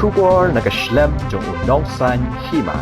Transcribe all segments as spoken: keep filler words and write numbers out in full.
Khubor na ka shlem jong u nongsan hima.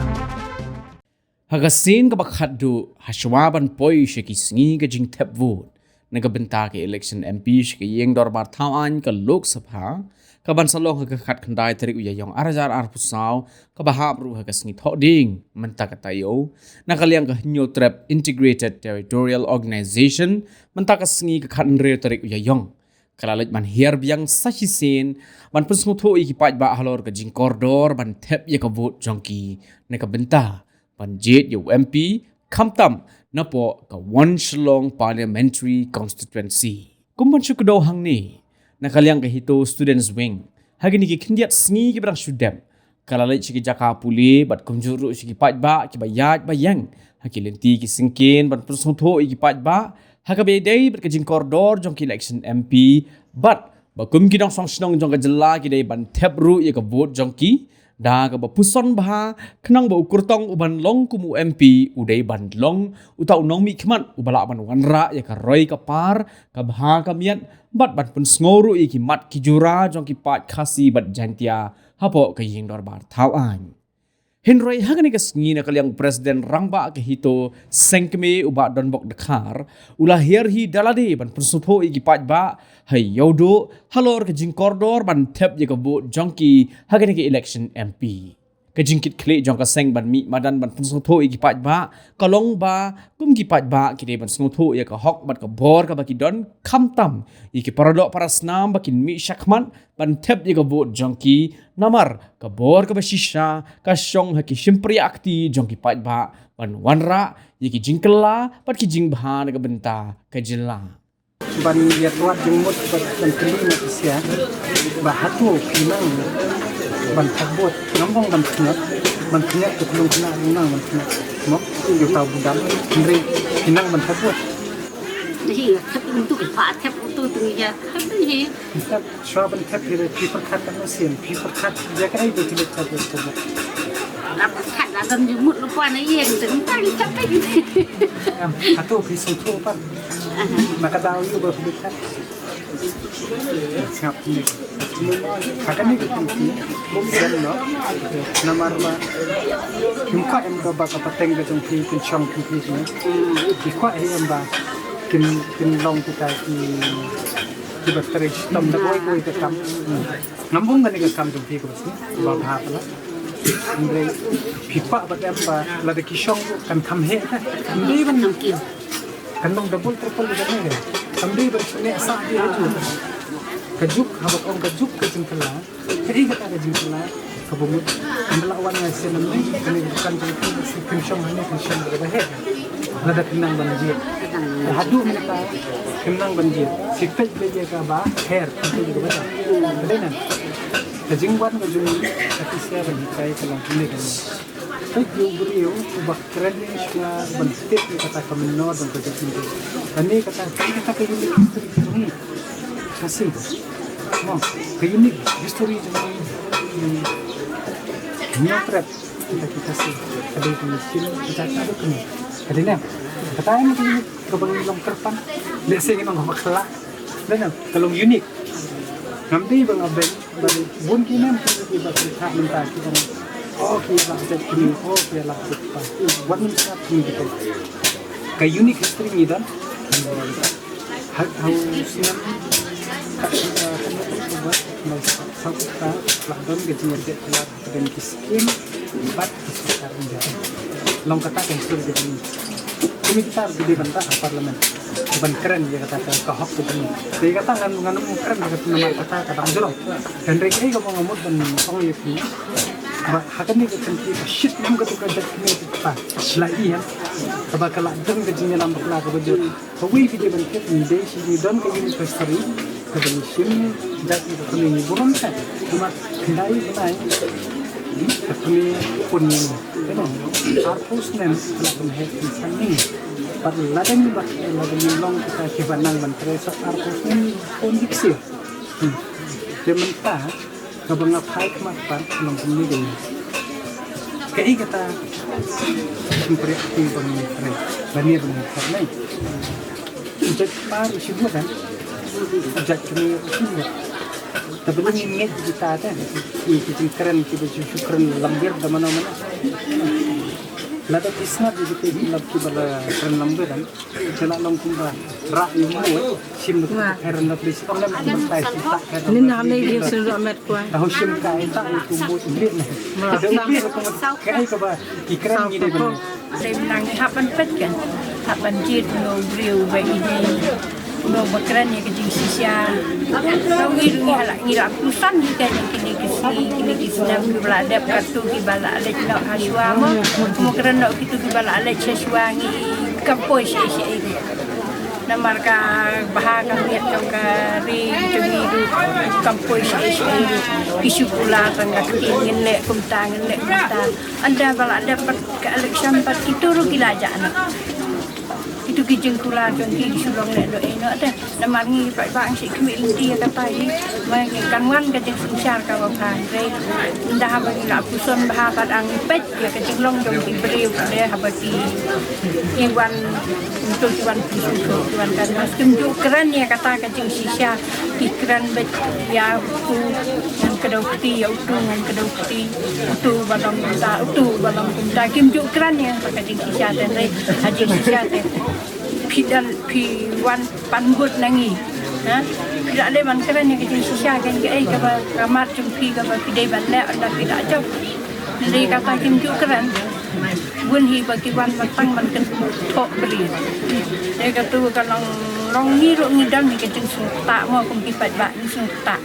Ha ka sien kaba khatduh, ha shuwa ban poi sha ki sngi ka jingthep vote na ka bynta ka election M P sha ka ïing dorbar thaw aiñ ka Lok Sabha, kaban sa long ha ka khatkhyndai tarik u Ïaïong ar hajar arphew saw, kaba hap ruh ha ka sngi Thohdieng mynta ka taïew, na ka liang ka Hynñiewtrep Integrated Territorial Organization, mynta ka sngi ka khathynriew tarik u Ïaïong, ka la leit ban hiar biang sa shisien ban pynsngewthuh ïa ki paidbah halor ka jingkordor ban thep ïa ka vote jong ki na ka bynta ban jied ïa u M P, khamtam napoh ka One Shillong Parliamentary Constituency. Kum ban shu kdew hangne, na ka liang ka HITO Students Wing, ha kine ki khyndiat sngi kiba dang shu dep, ka la leit sha ki jaka pule bad kumjuh ruh sha ki paidbah kiba ïaid ba ïeng ha ki lynti ki syngkien ban pynsngewthuh ïa ki paidbah ha kaba ïadei bad ka jingkordor jong ki election M P, bad ba kum ki nongshongshnong jong ka jylla ki dei ban thep ruh ïa ka vote jong ki da kaba puson bha, khnang ba u kyrtong uban long kum u M P u dei ban long uta u nongmihkhmat uba lah ban wanrah ïa ka roi ka par, ka bha ka miat, bad ban pynsngew ruh ïa ki mat ki jura jong ki paid Khasi bad Jaiñtia hapoh ka ïing dorbar thaw aiñ. Hynrei ha kane ka sngi, na ka liang u President Rangbah ka HITO Seng Kmie, u Bah Donbok Dkhar, u la hiar hi da lade ban pynsngewthuh ïa ki paidbah ha Ïewduh halor ka jingkordor ban thep ïa ka vote jong ki ha kane ka election M P. Ka jingkitkhlieh jong ka seng ban mih madan ban pynsngewthuh ïa ki paidbah ka long ba kum ki paidbah ki dei ban sngewthuh ïa ka hok bad ka bor kaba ki don, khamtam ïa ki paradoh parasnam ba kin mih shakhmat ban thep ïa ka vote jong ki, namar ka bor kaba shisha ka shong ha ki shympriahkti jong ki paidbah ban wanrah ïa ki jingkylla bad ki jingbha na ka bynta ka jylla. Ban ïathuh jingmut bad ban kylli na ki sia ba hato phi nang ban thep vote, nang ong ban thep, ban thep, ka klung kena nang ban thep. Mo, ïa uta u budam, hynrei phi nang ban thep vote. Hi, thep untuk, pa thep untuk tu ïa, thep hi. Thep, shuwa ban thep hi, phi pyrkhat katno sien, phi pyrkhat ïa kaei ba phi leh thep, thep. La pyrkhat, la don jingmut lypa na ïing, teng tang thep hi. Em, hato phi sngewthuh pat na ka daw ïa ba phi leh thep. Sngap ni. Ha kane ka kynti, bun sien noh. Namar ba kim kwah em ka ba ka pateng ka jong phi kin shong kin phi ne. Ki kwah hi em ba kin, kin long kita ki, kiba trei shitom da kawei kawei ka kam. Ngam ong kane ka kam jong phi kaba sngewbha bha pala. Hynrei phi kwah ba em ba lada ki shong kan kham heh ka. Hynrei ban Kan long double, triple ka ne. Kam dei ban shim ne sa dei ha juk. Ka juk, haba ong ka juk ka jingkylla. Kaei kata ka jingkylla kaba mut. Ynda la wan ngai sien namne, kane ka kan jong phi, phin shong hangne, phin shong kaba heh. Lada phin nang ban jied. Haduh mynta phin nang ban jied. Phi peit beit ïa kaba her, phi peit ïa kaba her. Ka dei na ka jingwan ka jong ka phi sia ban hikai ka long kane ka long. Peit ïa u briew uba kren ïa shuwa ban tip ïa kata ka mynnor jong ka jaitbynriew. Kane kata, kane kata ka unique history jong ngi. Khasi. Mo, ka unique history jong ngi. Hynñiewtrep kita ki Khasi. Ka dei ka machine ka jait ka dei kane. Ka dei ne. Kata em ka unique kaba ngi long kyrpang. Lehse ngi nang bakla. Dei ne, ka long unique. Ngam dei ba nga beiñ. Bad bun ki nem ki ba ki thah mynta ki ong, oh, ki la jait kmie, oh, ki la jait kpa. Wat nym sngap kmie kita. Ka unique history ngi don. Ha, ha u snem ka, ka, ka, ka, ka, ka, ka, ka, la don ka jingïadei ka la don ki skim bad Long kata ka history ka jong ngi. Kumne kita ruh ki dei ban rah ha parliament ban kren ïa kata ka, ka hok ka jong ngi. Te kata ngan, ngan ym kren ha kata namar kata ka dang jrong. Hynrei kaei kaba nga mut ban ong ïa phi ba ha kane ka kynti ka shit ym katu ka jait kmie ka la i ha kaba ka la don ka jingïalam bakla kaba jur. Kawei ka dei ban tip, ngi dei shi ngi don ka unique history kaba ngi shim jait ngi ka kane ngi burom te. Namar khyndai bnai ka kane pun ngi. Kane arphew snem ka la ban heh kynsan ngi. Bad lada ngi bad lada ngi long kita kiba nang ban trei sa arphew snem pun dik siew. Hmm. Te mynta kaba nga phai khmat pat long kumne kane. Kaei kata shympriah ki ba ngi trei, ba ngi ba ngi trei. U jait kpa ruh shibun kan. U jait kmie ruh shibun. Te ba ngin ngeit kita te, ki jingkren kiba ju shu kren lambir da mano mano. Lada ki sngap ïa kita ki lap kiba la kren lambir, te la long kumba rah ïa u mut, shim da ka kren lap ris ong lem kumba tai shi tak kren. Ni na ne ïa shu met kwai. Tahu shim kai tak ïa u mut rit ne. Te da u rit kumba kai kaba ki kren ngi dei ban Dei nang hap ban peit kan. Hap ban jied uno u briew ba i dei uno ba kren ïa ka jingshisha. Ngi ruh ngi la, ngi la pynsan hi kan ïa kine ki sngi, kine ki snem kiba la dep, katto kiba la leit noh ha shuwa mo. Mo kren noh kito kiba la leit ha shuwa, ngi kam poi shaei shaei ruh. Namar ka bha ka miat jong ka ri jong ngi ruh kam poi shaei shaei ruh. Ki shu kular tang ka ktien, ngin leh kumta, ngin leh kumta. Ynda ba la dep pat ka election pat kito ruh ki la jah noh. Kito ki jingkular jong ki, ki shu long lehnohei noh te. Namar ngi paidbah ngi shu khmih lynti ïa kata hi. Ba kan wan ka jingsynshar kaba bha. Hynrei ynda haba ngi la puson bha pat, ngi peit ïa ka jinglong jong ki briew, hynrei haba ki, ki wan, uto ki wan puson, uto ki wan canvass, kim ju kren ïa kata ka jingshisha. Ki kren beit ïa uto ngan kdew kti, ïa uto ngan kdew kti, uto ba long kumta, uto ba long kumta. Kim ju kren ïa ka jingshisha te, hynrei ha jingshisha te phi dang, phi wan pan vote na ngi, ha? Phi la dei ban kren ïa ka jingshisha, kan kaei kaba ka mat jong phi kaba phi dei ban leh ynda phi la jop. Hynrei kata kim ju kren. Bun hi ba ki wan ban tang ban kynthoh briew. Te katu ka long, long ngi ruh ngi don hi ka jingsngewthuh mo, kum ki paidbah ngi sngewthuh.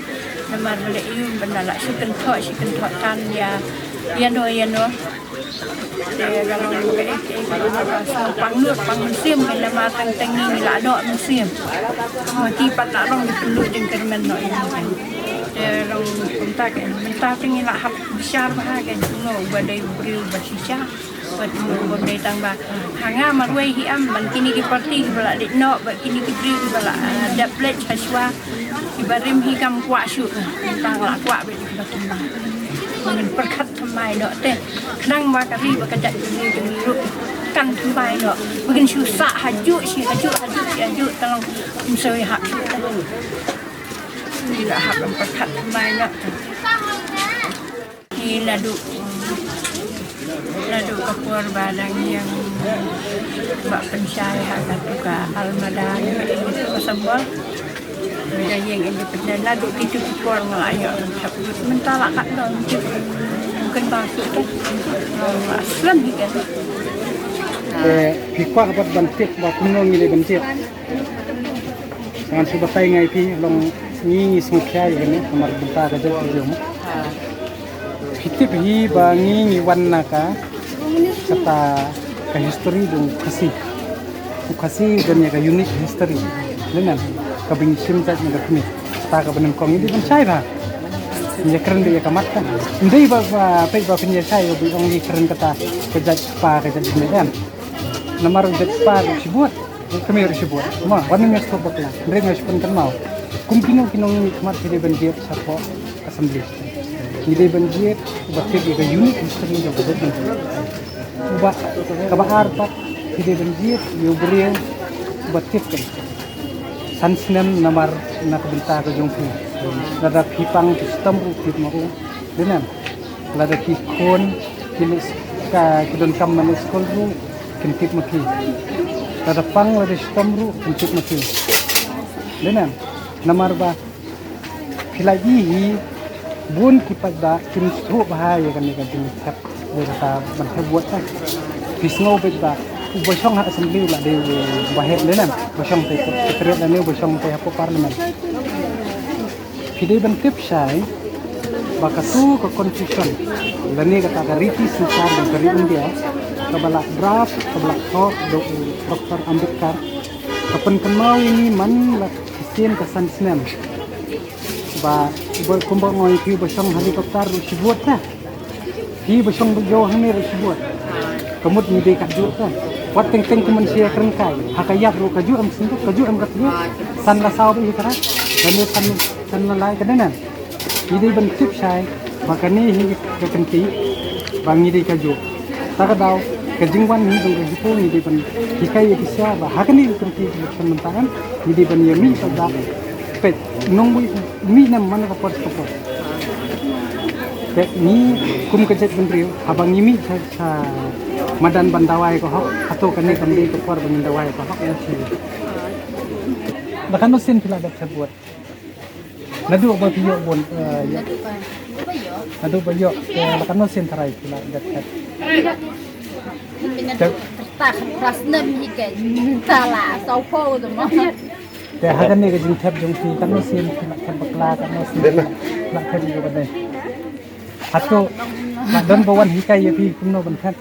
Namar ba leh ïa u ban da la shu kynthoh, shu kynthoh than ïa, ïa no, ïa no. Te ka long ka, eh, eh, ka long ka sngewpang lut pang mynsiem, namar tang tang ngi la noh mynsiem. Ma ki pat la long ki pynlut jingkyrmen noh ïa ngi. Te long kumta ka, mynta te ngi la hap bishar bha ka, uno uba dei u briew ba shisha. Bad uno uba dei tang ba ha nga marwei hi em, ban kine ki party kiba la leit noh, bad kine ki briew kiba la, ah, dep leit ha shuwa, kiba rim hi kam kwah shuh. Tang la kwah bad kiba thymmai. Ba ngin pyrkhat thymmai noh te. Khnang ba ka ri bad ka jaitbynriew jong ngi ruh kan thymmai noh. Ba ngin shu sah hajuh shi hajuh, hajuh shi hajuh, tang ym soi hap shuh. Ngi la hap ban pyrkhat thymmai noh te. Ngi naduh, naduh ka por ba dang ïeng ba pynshai ha katu ka Almada, ïa ka symbol. Ba dang ïeng independent, naduh kitu ki por nga la ïoh ban thep. Mynta la kat dong, mungkin ba shu, la slem hi kan. Eh, phi kwah pat ban tip ba kumno ngi dei ban jied? Ngan shu batai ngai phi, long ngi ngi sngewkhia ïa kane, namar bynta ka jait ka jong. Phi tip hi ba ngi ngi wan na ka, kata ka history jong u Khasi. U Khasi u don ïa ka unique history. Lehnan, kaba ngi shim jait na ka pynïaid. Ta kaba nyngkong ngi dei ban shai bha. Ngi ïa kren beit ïa ka mat ka. Ym dei ba, ba, peit ba phin ïa shai ba ong ngi kren kata ka jait kpa ka jait kmie em. Namar u jait kpa ruh shibun. Kmie ruh shibun. Mo, wan ym ïa sngewbha bakla. Hynrei nga shu pynkynmaw. Kum kino kino ngi khmat phi dei ban jied shapoh assembly. Ngi dei ban jied uba tip ïa ka unique history jong ka jaitbynriew. Uba, kaba ar pat, phi dei ban jied ïa u briew uba tip ka. San snem namar na ka bynta ka jong phi. Lada phi pang phi shitom ruh tip ma u. Lehnan. Lada ki khun ki leh ka, ki donkam ban leh skul ruh kin tip ma phi. Lada pang lada shitom ruh kin tip ma phi. Lehnan. Namar ba phi la ïohi hi bun ki paidbah kim sngewthuh bha ïa kane ka jingthep, ïa kata ban thep vote. Phi sngew beit ba uba shong ha assembly u la dei uba head, lehnan uba shong te secretariat lane uba shong te hapoh parliament. Phi dei ban tip shai ba katu ka constitution lane kata ka riti synshar jong ka ri India kaba la draft, kaba la thoh da u Doctor Ambedkar, ka pynkynmaw ïa ngi man la shisien ka san snem. Ba, ba kumba nga ong ïa phi, ba shong helicopter ruh shibun te. Phi ba shong ba jngoh hangne ruh shibun. Ka mut ngi dei kajuh te. Wat teng teng kum mynsiem kren kai. Ha ka ïap ruh kajuh em sngewthuh, kajuh em kajuh. San la saw beit hi ka rai. Lane san, san la lai ka dei nan. Ngi dei ban tip shai ba kane hi ka kynti ba ngi dei kajuh. Ta ka daw ka jingwan hi jong ka HIPO ngi dei ban hikai ïa ki sha ba ha kane ka kynti ka election mynta em ngi dei ban ïa mih ka dak. Peit, nongwei mih ne man ka por ka por. Peit, ngi kum ka jaitbynriew, haba ngi mih sha, sha madan ban dawa ïa ka hok, hato kane kam dei ka por ban dawa ïa ka hok, ïa shi. La katno sien phi la dep thep vote? Naduh ba phi ïoh bun, eh, ïoh. Naduh ba ïoh, eh, la katno sien tharai phi la dep thep? Phi na duh kyrta kyrta snem hi ka, ta la saw phew tu mo. Te ha kane ka jingthep jong phi, katno sien phi la thep bakla, katno sien phi la thep ïa ka ba dei? Hato la don ba wan hikai ïa phi kumno ban thep?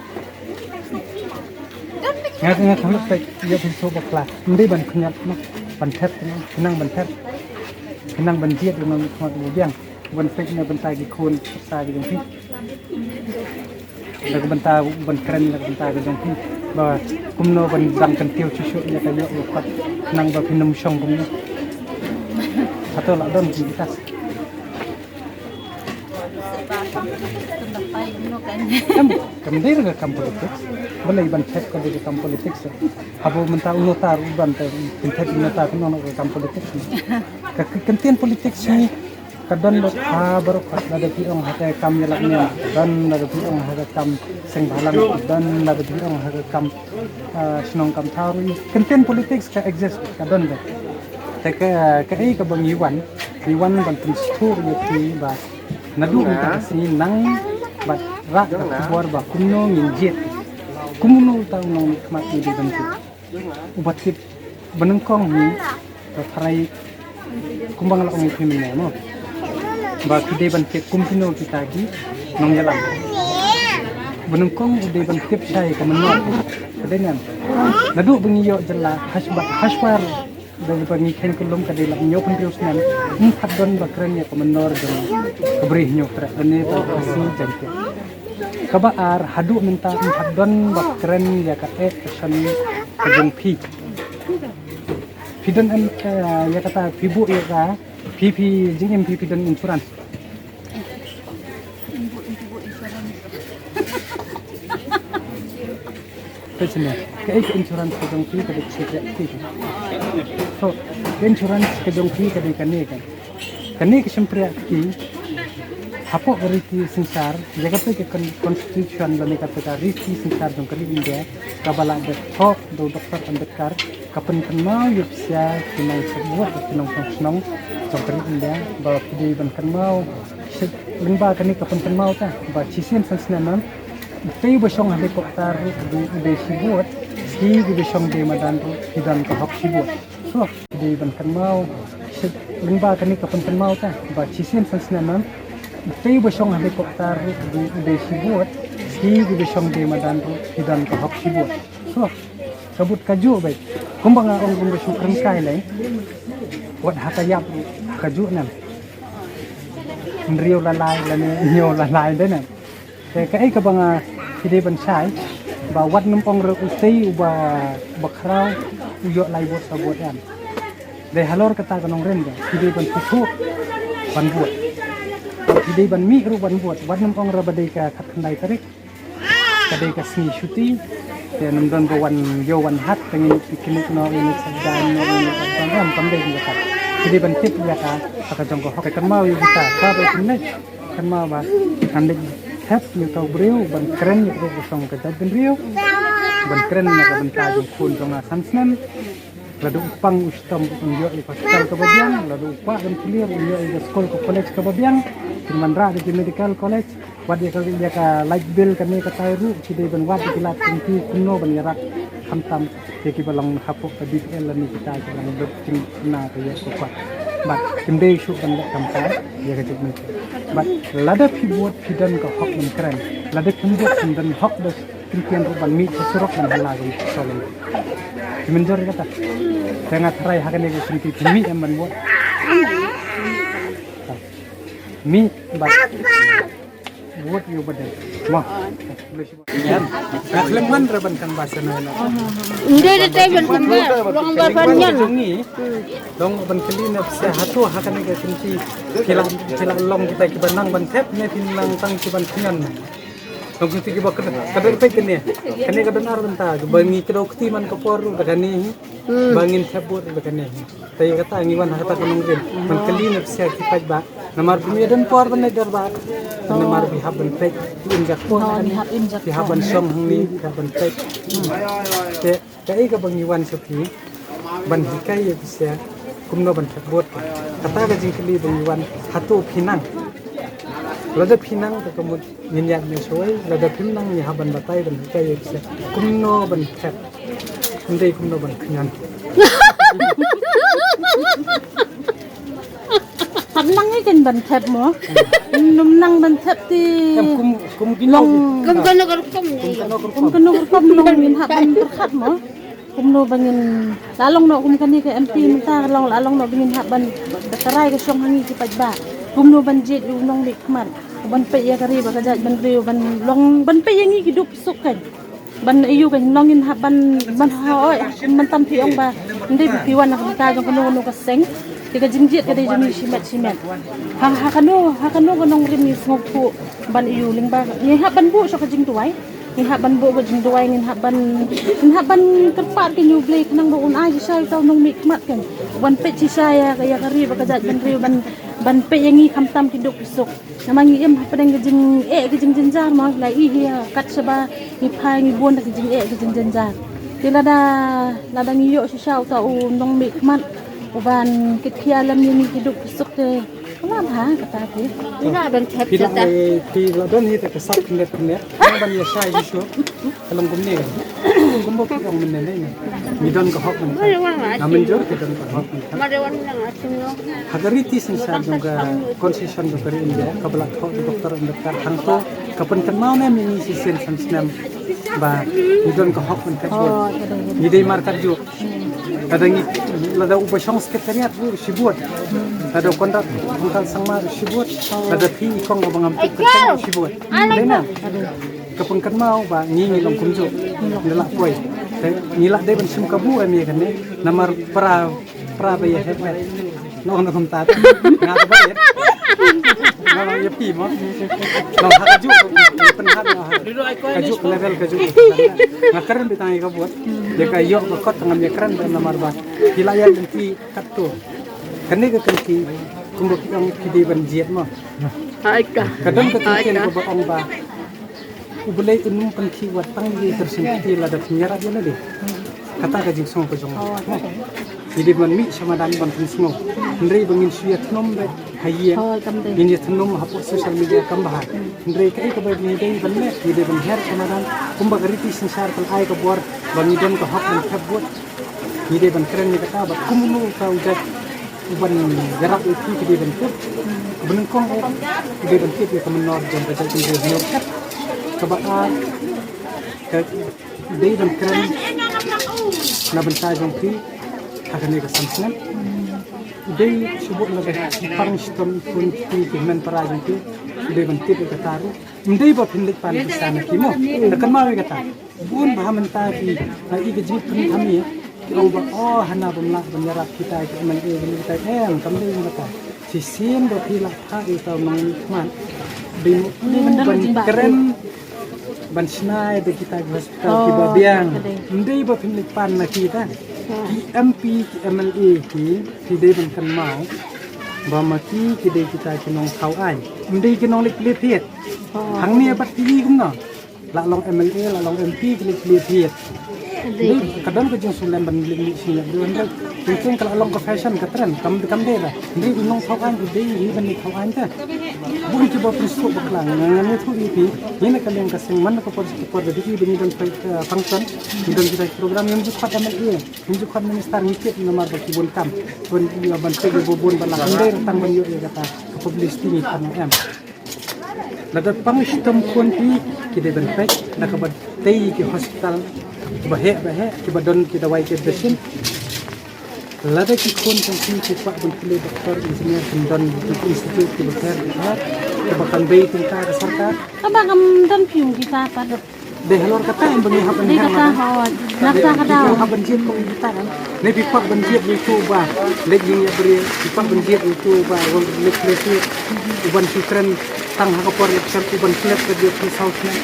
Nga, nga kham leit peit ïa phi shu bakla. Ym dei ban khñiot noh, ban thep noh, khnang ban thep. Khnang ban jied ïa u nongmihkhmat u biang. Ban peit na bynta ki khun, bynta ki jong phi. Na ka bynta ban kren na ka bynta ka jong phi. Ba kumno ban dang kyntiew shuh shuh ïa ka ïoh u kot. Khnang ba phin ym shong kumno. Hato la don ki kita. Kam, kam dei ka kam politics. Balei ban thep ka dei ka kam politics. Haba mynta u nota ruh ban te, phin thep u nota kumno ka kam politics. Ka, ka kyntien politics hi ka don lut ha baroh kot, lada phi ong ha ka kam ïalap niam ka don, lada phi ong ha ka kam seng bhalang ka don, lada phi ong ha ka kam, ah, shnong kam thaw ruh. Kyntien politics ka exist, ka don beit. Te ka, kaei kaba ngi wan, ngi wan ban pynsngewthuh ïa phi ba naduh mynta ka sngi nang bad rah ka khubor ba kumno ngin jied, kumno uta u nongmihkhmat ngi dei ban jied. Uba tip ba nyngkong hi, ba tharai kumba nga la ong ïa phi mynne mo, ba phi dei ban tip kum kino kita ki nongïalam. Ba nyngkong u dei ban tip shai ka mynnor. Ka dei nan. Naduh ba ngi ïoh jylla, hashwa, hashwa da ba ngi kheiñ kyllum ka dei lak hynñiew phew hynriew snem, ym pat don ba kren ïa ka mynnor jong ka Bri Hynñiewtrep lane ka Khasi Jaiñtia. Kaba ar, haduh mynta ym pat don ba kren ïa ka eh ka shane ka jong phi. Phi don em, eh, ïa kata phi buh ïa ka, phi, phi jingim phi, phi don insurance. Peit shane, kaei ka insurance ka jong phi ka dei ka secret phi. So, ka insurance ka jong phi ka dei kane ka. Kane ka shympriah ka ki, hapoh ka riti synshar, ïa kata ka con-, constitution lane kata ka riti synshar jong ka ri India, kaba la dep thoh da u Doctor Ambedkar, ka pynkynmaw ïa phi sha ki nongthep vote, ki nongshong shnong jong ka ri India, ba phi dei ban kynmaw, shi-, lyngba kane ka pynkynmaw ka, ba shisien san snem, utei uba shong helicopter ruh u dei, u dei shi vote, phi kiba shong dei madan ruh phi don ka hok shi vote. So, phi dei ban kynmaw, shi-, lyngba kane ka pynkynmaw ka, ba shisien san snem, utei uba shong helicopter ruh u dei, u dei shi vote, phi kiba shong dei madan ruh phi don ka hok shi vote. So, ka vote kajuh beit. Kumba nga ong kumba shu kren kai lei. Wat ha ka ïap ruh kajuh nam. Hynriew la lai lane hynñiew la lai de nam. Te kaei kaba nga phi dei ban shai, ba wat nym ong re utei uba, uba khraw u ïoh lai vote sa vote em. Dei halor kata ka nongrim de, phi dei ban sngewthuh ban vote. Phi dei ban mih ruh ban vote, wat nym ong re ba dei ka khatkhyndai tarik. Ka dei ka sngi shuti. Te nym don ba wan ïew wan hat, te ngin picnic noh, ngin shakdan noh, ngin shakdan noh, kam dei kumta. Phi dei ban tip ïa ka, ha ka jong ka hok, kynmaw ïa kita, ka dei picnic. Kynmaw ba ngan leit thep ïa uta u briew ban kren ïa ka ruh ka shong ka jaitbynriew, ban kren na ka bynta jong khun jong nga san snem. Lada u pang u shitom u pynïoh ïa ka hospital kaba biang, lada u kwah ban clear u ïoh ïa ka skul ka college kaba biang, kin wanrah da ki medical college, wat ïa ka, ïa ka light bill kane katai ruh, ki dei ban wad ïa ki light, kumno ban ïarap khamtam ïa kiba long hapoh ka B P L lane kita kiba long duk jingna ka ïa ka kwah. Bad kim dei shuh ban leh kam ka ïa ka jingmut. Bad lada phi vote phi don ka hok ban kren. Lada phim vote phim don hok da phin kren ruh ban mih sha surok ban hala ka solid. Phi mynjur ïa kata. Te nga tharai ha kane ka shnong phi mih em ban vote. Mih bad vote ïa u ba dei. Mo. Nga khlem wan re ban kynmaw sha na. Ym dei te ban kynmaw, long ba phan ñian. Jong ngi. Long ban kylli na phi sha hato ha kane ka kynti. Phi la, phi la long kita kiba nang ban thep ne phi nang tang kiban kynñion. Ngi ti kiba ka ka don peit kane. Kane ka don ar bynta ba ngi kdew kti man ka por ruh da kane hi. Ba ngin thep vote ruh da kane hi. Te ïa kata ngi wan ha kata ka nongrim ban kylli na psiar ki paidbah. Namar ba ngi don por ban leit dorbar. Namar ba ngi hap ban peit ki im jak por. Ngi hap im jak por. Ngi hap ban shong hangne, ngi hap ban peit. Te Kaei kaba ngi wan sha phi ban hikai ïa phi sha kumno ban thep vote. Kata ka jingkylli ba ngi wan, hato phi nang? Lada phi nang te ka mut ngin ïaid noh shawei, lada phim nang ngi hap ban batai ban hikai ïa phi sha kumno ban thep. Ym dei kumno ban khñiot. Hap nang ïa kein ban thep mo. Ym nang ban thep te. Em, kum kum ki long. Kum kano ka rukom ne. Kum kano ka rukom long ngin hap ban pyrkhat mo. Kumno ba ngin la long noh kum kane ka M P mynta ka long la long noh ba ngin hap ban da ka rai ka shong ha ngi ki paidbah. Kumno ban jied ïa u nongmihkhmat ban peit ïa ka ri bad ka jaitbynriew ban long ban peit ïa ngi ki duk suk kein. Ban ïa u ka nong ngin hap ban ban ha oi ban tam phi ong ba ndei phi wan na ka bynta jong kano kano ka seng. Te ka jingjied ka dei jong ngi shimet shimet. Ha ha kano ha kano ka nongrim ngi sngewthuh ban ïa u lyngba ngi hap ban buh sha ka jingduwai. Ngi hap ban buh ka jingduwai ngin hap ban ngin hap ban kyrpad ka ïa u Blei khnang ba un ai shisha ïa u nongmihkhmat kan. Ban peit shisha ïa ka ïa ka ri bad ka jaitbynriew ban ban peit ïa ngi khamtam ki duk ki suk. Namar ngi im hapdeng ka jingeh ka jingjynjar mo la i hi kat shaba ngi phai ngi bun da ka jingeh ka jingjynjar. Te lada lada ngi ïoh shisha uta u nongmihkhmat uban kit khia lem ïa ngi ki duk ki suk te. Kumno ha kata te. Phi la ban thep phi la shisha. Phi la don hi te ka sap khyndiat khyndiat. Phi la ban ïa shai hi shuh. Ka long kumne kan. Kumba phi ong mynne ne. Ngi don ka hok mynta. Nga mynjur ki don ka hok mynta. Ha ka riti synshar jong ka constitution jong ka ri India kaba la thoh da u Doctor Ambedkar hangto ka pynkynmaw ne mynne shisien san snem ba ngi don ka hok mynta. Ngi dei markat juk. Lada ngi lada uba shong secretariat ruh shibun. Lada u Conrad Pongkal Sangma ruh shibun. Lada phi i kong kaba ngam tip ka shibun. Dei na. Ka pynkynmaw ba ngi ngi long kumjuh. Ngi la poi. Te ngi la dei ban shim kabu em ïa kane. Namar pra pra ba ïa hep. Long na kumta. Nga ka ba ïa. Nga long ïa phi mo. Long ha ka juh. Pynhap long ha ka juh level ka juh. Nga kren bi tang ïa ka vote. Ïa ka ïoh ka kot ngam ïa kren ba namar ba. Ki la ïa lynti katto. Kane ka kynti kumba ki ong ki dei ban jied mo. Hai ka. Ka don ka kyntien kaba ong ba. U Blei un ym pynkhih wat tang ïa i tyrshim kti lada pynïarap ïa lade. Kata ka jingsngew ka jong nga. Ngi dei ban mih sha madan ban pynsngew. Hynrei ba ngin shu ïathnum beit ha ïing. Ngin ïathnum hapoh social media kam bha. Hynrei kaei kaba ngi dei ban leh ngi dei ban her sha madan kumba ka riti synshar ka la ai ka bor ba ngi don ka hok ban thep vote. Ngi dei ban kren ïa kata bad kumno ka u jait uban ïarap ïa phi ki dei ban tip. Kaba nyngkong eh ki dei ban tip ïa ka mynnor jong ka jaitbynriew Hynñiewtrep. Kaba ar ka dei ban kren na bynta jong phi ha kane ka san snem. Dei shu bud lada ki pang shitom i khun ki hynmen para jong phi. Dei ban tip ïa kata ruh. Ym dei ba phin leit pan pisa na ki mo. Da kynmaw ïa kata. Bun bha mynta ki, ha, i ka jingpynthame, ki ong ba, oh, hana bym lah ban ïarap kita ki M L A, kita em, kam dei kata. Shisien ba phi lah phah ïa uta u nongmihkhmat. Dei ban kren ban shna ïa kita ki hospital kiba biang. Ym dei ba phin leit pan na kita. Ki M P, ki M L A ki, ki dei ban kynmaw ba ma ki, ki dei kita ki nongthaw aiñ. Ym dei ki nongleit plie thied. Hangne pat ki kumno. La long M L A, la long M P, ki leit plie thied. Dei, ka don ka jingsulem ban leit mih sha ïing, dei, hynrei teng teng ka la long ka fashion, ka trend, kam, kam dei la. Dei u nongthaw aiñ, dei hi ban leit thaw aiñ te. Bun kiba pynsuh bakla, nga, ngan ïathuh ïa phi, ngi na ka liang ka seng, man ka por, ka por da dei ba ngi don, eh, function, ngi don kita ki program, ngim ju khot M L A, ngim ju khot minister, ngi kit namar ba ki bun kam. Bun, ïa, ban peit ïa ba bun ba la, hynrei tang ban ïoh ïa kata ka publicity ngi khot em. Lada pang shitom khun phi, ki dei ban peit na kaba tei ki hospital kiba heh ba heh, kiba don ki dawai ki dashin. Lada ki khun jong phi ki kwah ban pule doktor, engineer, kin don ki institute kiba pher ba pher, kiba kan bei tyngka ka sorkar. Kaba kam don phi kita pat. Dei halor kata em ba ngi hap ban jied. Dei kata, hooid. Nangta ka daw. Hap ban jied kum kita em. Ne phi kwah ban jied ïa uto uba leit ïing ïa briew, phi kwah ban jied ïa uto uba leit leit ïa uban shu kren tang ha ka por election, uban klet ka jingpynsaw snem.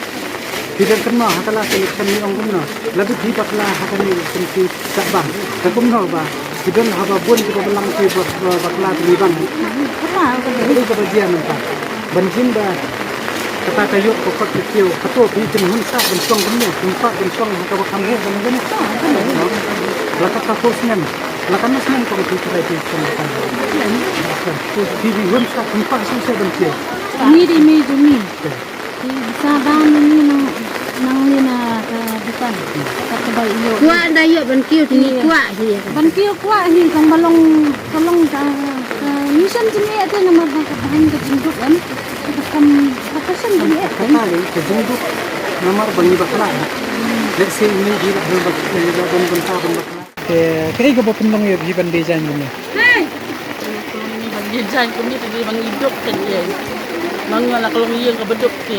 Ki dang kynmaw ha ka last election ngi ong kumno. La bit hi bakla ha kane election ki sa bang. Ka kumno ba ki don haba bun kiba balang ki ba, ba, bakla ki bang. Kaba jia mynta ban jin ba kata ka ïoh ka kot ka kiew. Kato ki jin hun sa ban song kumne, hun sa ban song ha kaba kham heh ban jin. La kata ko snem, la kano snem ko ki try ki song kata. Ki bi hun sa hun pa song se ban kiew. Ni di mi juni. Ki bisa ba ni nang, nang ni na ka bukan. Ka bai ïoh. Kwah da ïoh ban kiew ti ni kwah hi. Ban kiew kwah hi, kan ba long, kan long ka, ka mission juni ate namar ba ka bahan ka jingduk kan. Ka kam, ka passion juni ate. Kata ni ka jingduk namar ba ngi bakla. Let's say ni di ba ban ban ban ban bakla. Te kaei kaba pynlong ïa phi ban dei jaiñ kumne? Ban dei jaiñ kumne te dei ba ngi duk te dei. Ba ngi la ka long ïing kaba duk te.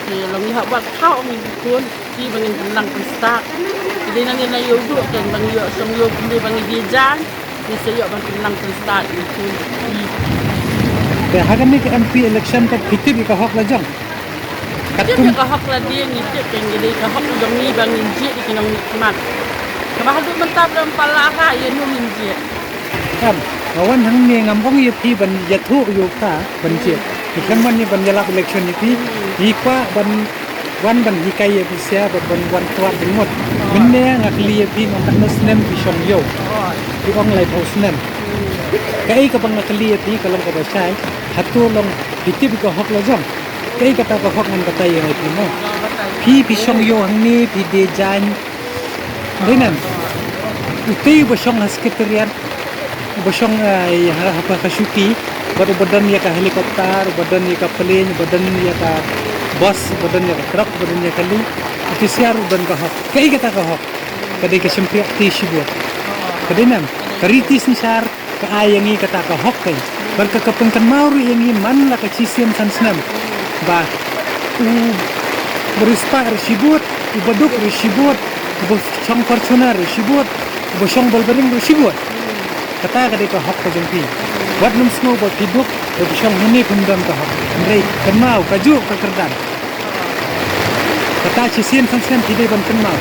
Te long ïa hap ba thaw ngi dukun. Te ba ngin pynlang pynstad. Te dei na ngi na ïoh duk te ba ngi ïoh shong ïoh kumne ba ngi dei jaiñ. Ngi sa ïoh ban pynlang pynstad ngi kun. Te ha kane ka M P election ka phi tip ïa ka hok la jong. Tip ïa ka hok la dei ngi tip ïa ngi dei ka hok jong ngi ba ngin jied ïa ki nongmihkhmat. Kaba haduh mynta ba dang pala ha ïa ngi ngin jied. Em, nga wan hangne ngam ong ïa phi ban ïathuh ïa ka ban jied. Ngi khlem wan ïa ban ïalap election ïa phi. Ngi kwah ban wan ban hikai ïa phi sha bad ban wan kwah jingmut. Mynne nga kylli ïa phi ngam katno snem phi shong ïew. Phi ong laiphew snem. Kaei kaba nga kylli ïa phi ka long kaba shai. Hato long phi tip ïa ka hok la jong. Kaei kata ka hok ngan batai ïa phi mo. Phi phi shong ïew hangne phi dei jaiñ. Dei nam. Utei uba shong ha secretariat. Uba shong, eh, ha, ha, ha ka shuki. Bad uba don ïa ka helicopter, uba don ïa ka plane, uba don ïa ka bus, uba don ïa ka truck, uba don ïa ka lum. Uti siar u don ka hok. Kaei kata ka hok. Ka dei ka shympriahti shibun. Ka dei nam. Ka riti synshar. Ka ai ïa ngi kata ka hok kein. Bad ka, ka pynkynmaw ruh ïa ngi man la ka shisien san snem. Ba u ba riewspah ruh shibun, u baduk ruh shibun, u ba shong Fortuner ruh shibun, u ba shong Bolbaring ruh shibun. Kata ka dei ka hok ka jong phi. Wat nym sngew ba phi duk, ba phi shong hangne phin don ka hok. Hynrei kynmaw kajuh ka kyrdan. Kata shisien san snem phi dei ban kynmaw.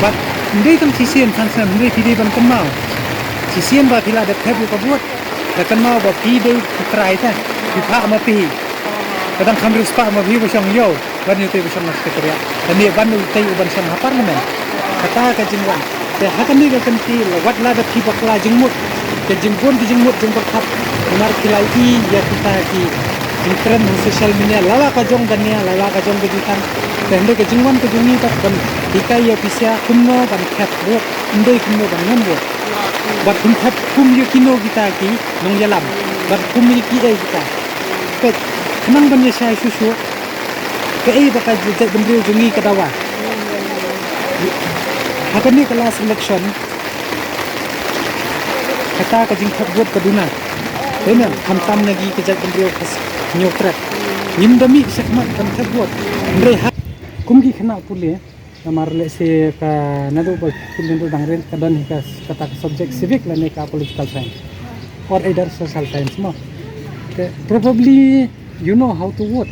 Bad ym dei tang shisien san snem hynrei phi dei ban kynmaw. Shisien ba phi la dep thep ïa ka vote. Da kynmaw ba phi dei ki trai te. Phi phah ma phi. Ka dang kham riewspah ma phi ba shong ïew. Ban ïa utei ba shong ha secretariat. Kane ban ïa utei u ban shong ha parliament. Kata ka jingwan. Te ha kane ka kynti la wat la da phi bakla jingmut. Ka jingbun ka jingmut jingpyrkhat. Namar phi la ïohi ïa kita ki jingtrend ha social media. La la ka jong ka nia, la la ka jong ka jutang. Te hynrei ka jingwan ka jong ngi pat ban hikai ïa phi sha kumno ban thep vote. Hynrei kumno ban ngan vote. Bad phin thep kum ïa kino kita ki nongïalam. Bad kum ïa kiei kita. Peit, khnang ban ïa shai shuh shuh. Kaei ba ka jaitbynriew jong ngi ka dawa. Ha kane ka last election, kata ka jingthep vote ka duna. Te ne, khamtam na ngi ka jaitbynriew ka Hynñiewtrep. Ngim da mih shakhmat ban thep vote. Hynrei ha kum ki khynnah pule, namar lehse ka naduh ba pule naduh dang rit ka don hi ka kata ka subject civic lane ka political science. Or either social science mo. Te, probably you know how to vote.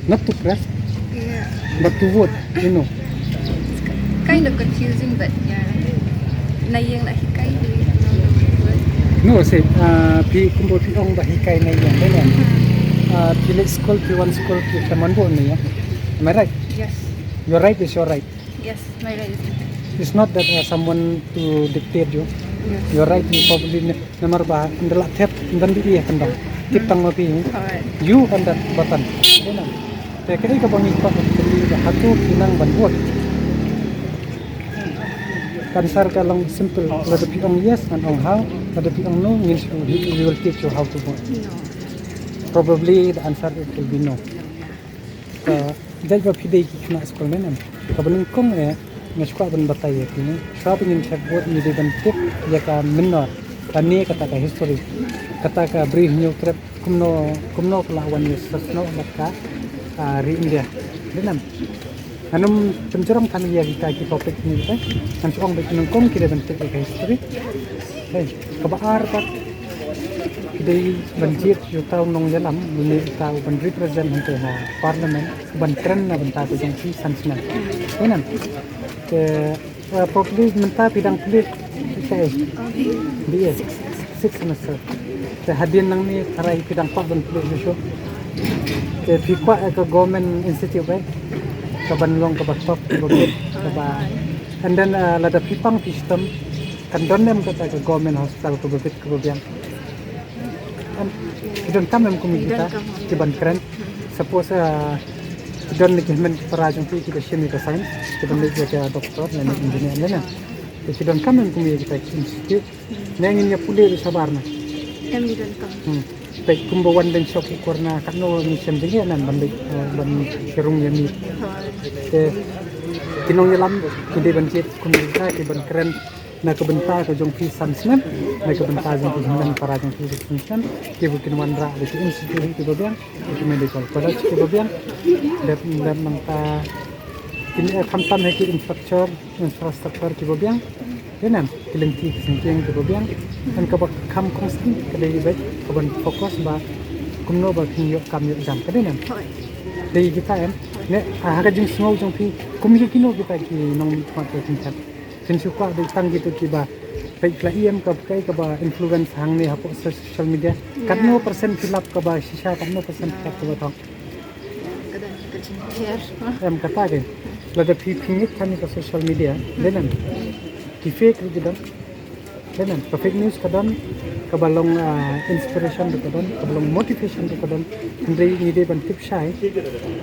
Not to press, Yeah. but to vote, you know. It's kind of confusing, but yeah. Na ïing la hikai hi. No, say, uh, phi kumba phi ong ba hikai na ïing, dei ne? Uh, phi leit school, phi wan school, phi khlem wan vote na ïing. Am I right? Yes. Your right is your right. Yes, my right is my right. It's not that, uh, someone to dictate you. Yes. Your right is probably ne-, namar ba ynda la thep ynda bi ïa kyndong. Tip tang ma phi. Correct. You on that button. Te kaei kaba ngi kwah ban kylli ba hato phi nang ban vote. Ka answer ka long simple. Lada phi ong yes ngan ong how. Lada phi ong no ngin shu, we will teach you how to vote. No. Probably the answer it will be no. No, yeah. Ka jait ba phi dei ki khynnah skul ne em. Kaba nyngkong eh nga shu kwah ban batai ïa phi ne. Shuwa ba ngin thep vote ngi dei ban tip ïa ka mynnor. Kane kata ka history. Kata ka briew Hynñiewtrep kumno kumno ka la wan ïasnoh bad ka, ah, ri India. Dei ne em. Ngan ym pynjrong than ïa kita ki topic kine kita. Ngan shu ong ba ki nyngkong ki dei ban tip ïa ka history. Hei, kaba ar pat. Dei ban jied ïa uta u nongïalam, une uta u ban represent hangtei ha parliament, ban kren na bynta ka jong phi san snem. Te probably mynta phi dang pule, phi ka ei? B A. Sixth semester. Te hadien nangne tharai phi dang kwah ban pule shuh shuh? Te phi kwah ka government institute, eh, ka ban long kaba top, kaba bit, kaba, and then lada phi pang phi shitom, kan don em kata ka government hospital kaba bit, kaba biang? Ki donkam em kum kita ki ban kren? Suppose ki don na ki hynmen ki para jong phi kiba shim ïa ka science, kiba leit ïa ka doctor lane engineer lane, te ki donkam em kum ïa kita ki institute? Ne ngin ïa pule ïa shabar na. Em, ki donkam. Hmm. Peit kumba wan ban shok ki corner, katno ngi shem jingeh nan ban leit, eh, ban ki rung ïa mih. Te ki nongïalam ki dei ban jied kum kita ki ban kren na ka bynta ka jong phi san snem, na ka bynta jong phi hynmen para jong phi san snem, kiba kin wanrah da ki institute kiba biang, ki medical college kiba biang, dep dep nangta kin, eh, khamtam ha ki infrastructure, infrastructure kiba biang, dei nan ki lynti ki syngkien kiba biang, and kaba kham kongsan ka dei beit ka ban focus ba kumno ba kin ïoh kam ïoh jam, ka dei nan. Dei kita em, ne ha ka jingsngew jong phi kum ïa kino kita ki nongmihkhmat ka kin chat? Phin shu kwah dei tang kito kiba, peit phi la ïohi em ka, kaei kaba influence hangne hapoh social media? Katno percent phi lap kaba shisha, katno percent phi lap kaba thok? Ka don ka jingpher. Em, kata ke. Lada phi, phi ngeit kane ka social media, dei nan ki fake ruh ki don. Dei nan ka fake news ka don, kaba long, ah, inspiration ruh ka don, kaba long motivation ruh ka don. Hynrei ngi dei ban tip shai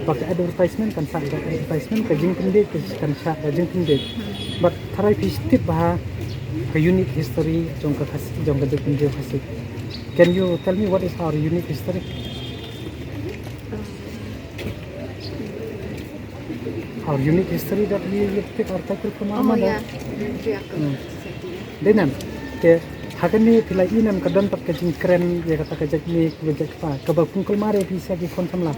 ba ka advertisement kan sah ka advertisement, ka jingpynbeit kan sah ka jingpynbeit. But tharai phi tip bha ka unique history jong ka Khasi, jong ka jaitbynriew Khasi. Can you tell me what is our unique history? Our unique history that we will take our title from our mother. Dei nan, te ha kane phi la ïohi em ka don pat ka jingkren ïa kata ka jait mei, ka jait kpa, kaba pynkulmar ïa phi sha ki khun samla.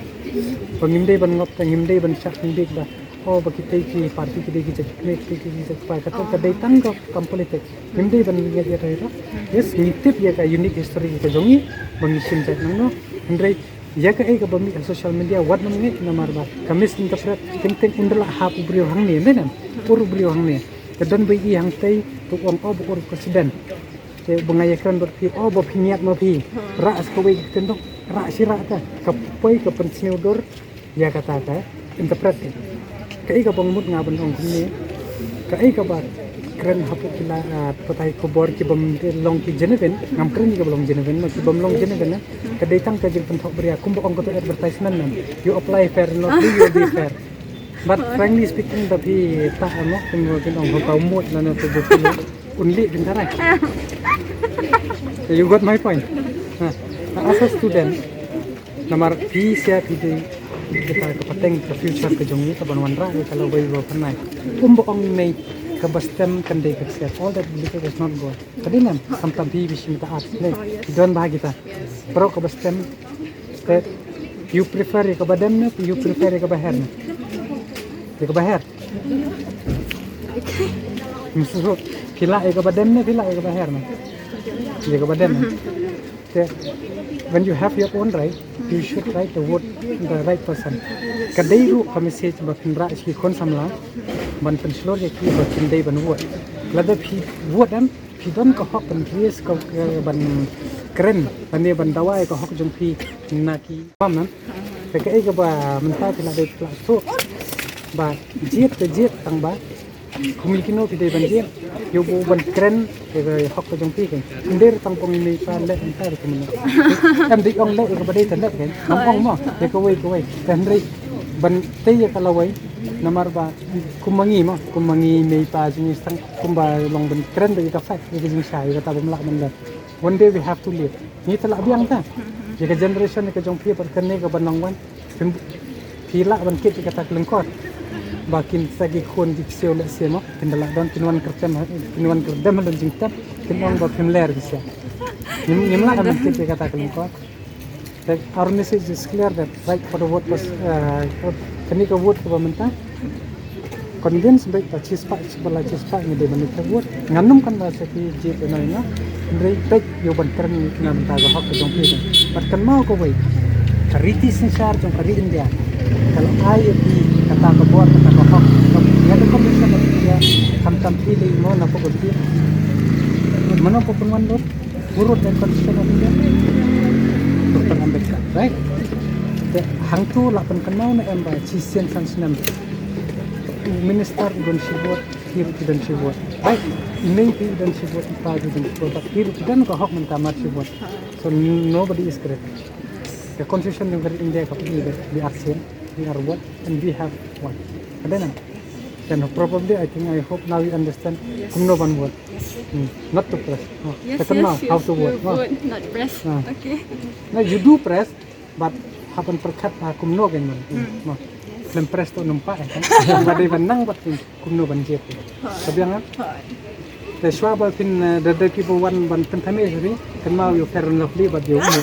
Ba ngim dei ban ngop, te ngim dei ban shah pynbeit ba, oh, ba kitei ki party ki dei ki jait mei, kitei ki jait kpa, kata ka dei tang ka kam politics. Ngim dei ban ngeit ïa kata. Yes, ngi tip ïa ka unique history ka jong ngi, ba ngi shim jait nangno. Hynrei ïa kaei kaba mih ha social media wat nym ngeit, namar ba ka misinterpret. Teng teng un da lah hap u briew hangne, dei nan, ur u briew hangne. Ka don ba i hangtei, to ong, oh, ba ur president. Te ba nga ïakren bad phi, oh, ba phi niat ma phi. Rah sa kawei ka ktien, to rah shi rah ta. Ka poi ka pynsniew dur ïa kata ka interpret. Kaei kaba nga mut nga ban ong kumne, kaei kaba kren hapoh ki la, ah, pathai khubor ki bym long ki genuine, ngam kren ïa ki ba long genuine, ma ki bym long genuine, eh, ka dei tang ka jingpynthok briew kumba ong kato advertisement, nan, you apply fair and not free, you will be fair. But frankly speaking, da phi ta mo, kumba kin ong, ho ka mut lane to bu phi lo, only phin tharai. You got my point. Ha, as a student, namar phi sha phi dei kita ka pateng ka future ka jong ngi, ka ban wanrah ïa ka lawei ba pynai. Kumba ong, mei kaba stem kan dei ka ksiar. All that glitters is not gold. Ka dei nan, khamtam phi ba shim ka art, ne, phi don bha kita. Baroh kaba stem, te, you prefer ïa kaba dem ne you prefer ïa kaba her ne? Ïa kaba her. Phi lah ïa kaba dem ne phi lah ïa kaba her ne? Ïa kaba dem ne. Te, when you have your own right, you should write the vote the right person. Ka dei ruh ka message ba phin rah sha ki khun samla, ban pynshlur ïa ki ba kin dei ban vote. Lada phi vote em, phi don ka hok ban raise ka, ka ban kren lane ban dawa ïa ka hok jong phi na ki bam nan. Te kaei kaba mynta phi la dei, phi la suk ba jied te jied, tang ba kum ïa kino phi dei ban jied, ïa u ban kren ïa ka hok ka jong phi, kan. Ym dei tang pong ïa i mei i pa leh mynta ruh kumno. Em, dei ong leh ïa kaba dei te leh, kan. Ngam ong mo ïa kawei kawei, te hynrei ban tei ïa ka lawei, namar ba kum ma ngi mo, kum ma ngi mei i pa jong ngi, tang kumba long ban kren da ïa ka fact, ïa ka jingshai, ïa kata bym lah ban leh. One day we have to leave. Ngi te lah biang te. Ïa ka generation ka jong phi pat kane ka ban nang wan, phi, phi lah ban kit ïa kata ka lyngkot ba kin sa ki khun ki ksiew leh ksiew mo, kin da lah don, kin wan kyrtem, kin wan kyrdem ha lynjingtep, kin ong ba phim ler ki ksiew. Ngim, ngim lah ban kit ïa kata ka lyngkot. That our message is clear that right for the vote was, uh, kane ka vote kaba mynta. Convince beit ba shispah, shispah la shispah ngi dei ban ïa ka vote. Ngan ym kynmaw sa ki jied ïa no ïa no. Hynrei peit ïa u ban kren ïa ka bynta ka hok ka jong phi. Bad kynmaw kawei, ka riti synshar jong ka ri India ka la ai ïa phi kata ka bor, kata ka hok. Ïa ka Constitution of India, khamtam phi lei mo na pok ka video. Mano ko pynwan lut? Urut da ka Constitution of India, Doctor Ambedkar, right? Te hangto la pynkynmaw ne em ba shisien san snem u minister u don shi vote, phi ruh phi don shi vote, right? I mei phi i don shi vote, i pa phi don shi vote, but phi ruh phi don ka hok mynta mar shi vote. So nobody is great. The Constitution jong ka ri India ka pyni ba we are same, we are one, and we have one. Ka dei nang. Then probably, I think, I hope now you understand kumno ban vote. Hmm. Not to press. Oh. Yes, Second now, yes, yes. How to We'll vote. Oh. Vote, not press. Ah. Okay. No, you do press, but happen perkhat ha kumno kan man. Hmm. No. Lem press to nampak eh kan. Ba dei ban nang bad kin kumno ban jied. Ka biang kan? Te shuwa ba phin, eh, da dei phi ba wan ban pynthame sha ri, kynmaw ïa u Fair and Lovely bad ïa u Umu.